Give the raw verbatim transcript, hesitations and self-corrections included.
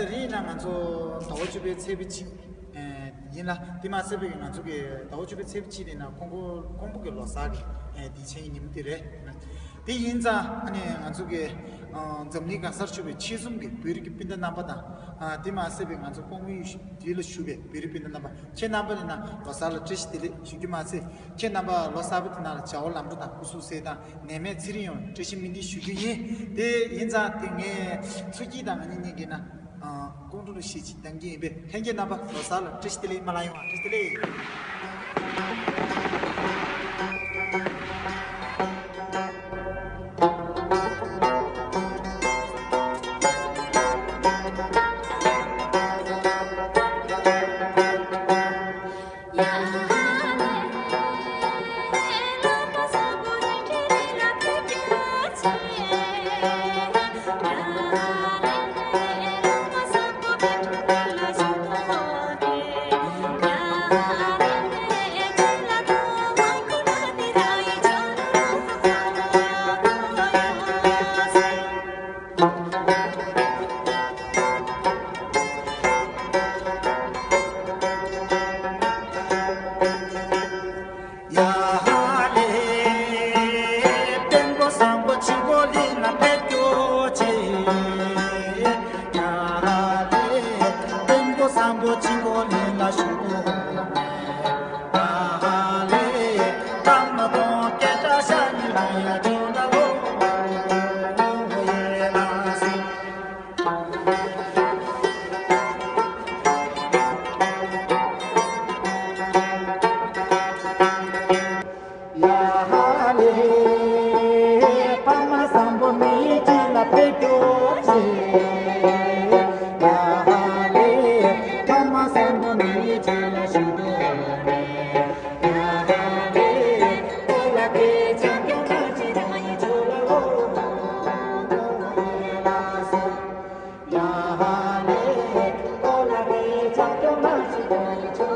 དེ་རིང་ཡིན་ན་ང་ཚོ་ཟླ་བ་བཅུ་པའི་ཚེས་པ་གཅིག་ཨེ་ཡིན་ལ། དེ་མ་ཟད་པའི་ང་ཚོ་གི་ཟླ་བ་བཅུ་པའི་ཚེས་པ་གཅིག་དེ་ན་ཀོང་པོ་ཀོང་པོ་གི་ལོ་གསར་གི་ཨེ་དུས་ཆེན་གྱི་ཉིན་མོ་དེ་རེད། དེ་ཡིན་ཙང་ཨ་ནི་ང་ཚོ་གི་ཨ་འཛམ་གླིང་གང་སར་བཞུགས་པའི་ཆེད་གསུམ་གྱི་བོད་རིགས་ཀྱི་སྤུན་ཟླ་རྣམ་པ་དང་། ཨ་དེ་མ་ཟད་པའི་ང་ཚོ་ཀོང་པོའི་དུས་ལ་བཞུགས་པའི་བོད་རིགས་སྤུན་ཟླ་རྣམ་པ། ཁྱེད་རྣམ་པ་ནི་ན་ལོ་གསར་ལ་བཀྲ་ཤིས་བདེ་ལེགས་ཞུ་རྒྱུ་མ་ཚད། ཁྱེད་རྣམ་པ་ལོ་གསར་པ་དེ་ནང་ལ་བྱ་བ་ལམ་འགྲོ་དང་སྐུ་གཟུགས་གསལ་ཐང་ནད་མེད་ཚེ་རིང་ཡོང་བའི་བཀྲ་ཤིས་སྨོན་འདུན་ཞུ་རྒྱུ་ཡིན། དེ་ཡིན་ཙང་དེ་ངས་ཚུར་སྐྱེལ་དང་ང་གཉིས་གཉིས་ཀྱིས་ན་ཨ་ཀོང་ཀྲོ་ལ་གཞས་ཅིག་གཏང་གི་ཡིན་པས། ལྷན་རྒྱས་རྣམ་པ་ལོ་གསར་ལ་བཀྲ་ཤིས་བདེ་ལེགས། མ་ལ་ཡོང་བ་བཀྲ་ཤིས་བདེ་ལེགས། ཡ་ཧ་ལེ། དཔོན་པོ་བཟང་པོ་ཆུ་བོ་གླིང་ལ་ཕེབས་སྐྱོད་ཆེ། ཡ་ཧ་ལེ། དཔོན་པོ་བཟང་པོ་ཆུ་བོ་གླིང་ལ་བཞུགས་གོ། ཡ་ཧ་ལེ། ཐ་མ་དང་སྐད་གྲགས་ཤ་ཉེ་རུ་ཡ་ཇོ་ལ་ལོ། ཡེ་ལ་སི། ཡ་ཧ་ལེ། ཕ་མ་བཟང་པོ་མི་ཡི་རྗེས་ལ་ཕེབས་སྐྱོད་ཆེ། ཡ་ཧ་ལེ། ཕ་མ་བཟང་པོ་མི་ཡི་རྗེས་ལ་ཞུགས་འགྲོ་ནས། ཡ་ཧ་ལེ། ཨོ་ལ་ཀེ་ཆང་སྐྱོང་ན་ཅི་རང་ཡི་ཇོ་ལ་ལོ། ཡ་ཧ་ལེ། ཨོ་ལ་ཀེ་ཆང་སྐྱོང་ན་ཅི་རང་ཡི་ཇོ།